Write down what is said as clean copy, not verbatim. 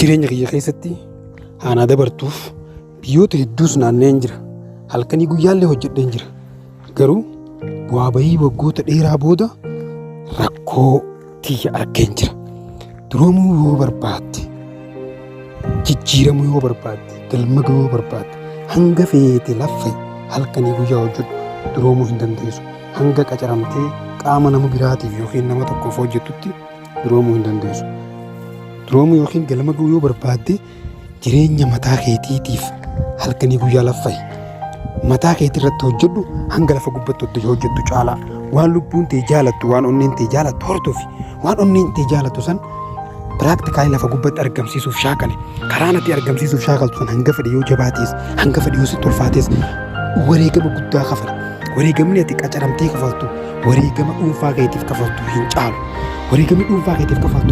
Jireenya kiyya keessatti aanaa dabartuuf biyyoota hedduus naanna'een jira. Halkanii guyyaallee hojjedheen jira. Garuu bu'aa bayii waggoota dheeraa booda rakkoo tiyya argeen jira. Duroomuu yoo barbaadde, jijjiiramuu yoo barbaadde, galma gahuu yoo barbaadde, hanga feete laffe halkanii guyyaa hojjedhu duroomuu hin dandeessu. Hanga qacaramtee qaama nama biraatiif yookiin nama tokkoof hojjettutti duroomuu hin dandeessu. Duroomuu yookiin galma gahuu yoo barbaadde jireenya mataa keetiitiif halkanii guyyaa laffa'i. Mataa keetii irratti hojjedhu hanga lafa gubbatti hojjettu caalaa. Waan lubbuun tee jaalattu, waan onneen tee jaalattu hordofi. Waan onneen tee jaalattu san practically lafa gubbatti argamsiisuuf shaakali. Karaan ati argamsiisuuf shaakaltu san hanga fedhe yoo jabaates, hanga fedhe yoo sitti ulfaates wareegama guddaa kafali. Wareegamni ati qacaramtee kafaltu wareegama dhuunfaa keetiif kafaltu hin caalu. Wareegamni dhuunfaa keetiif kafaltu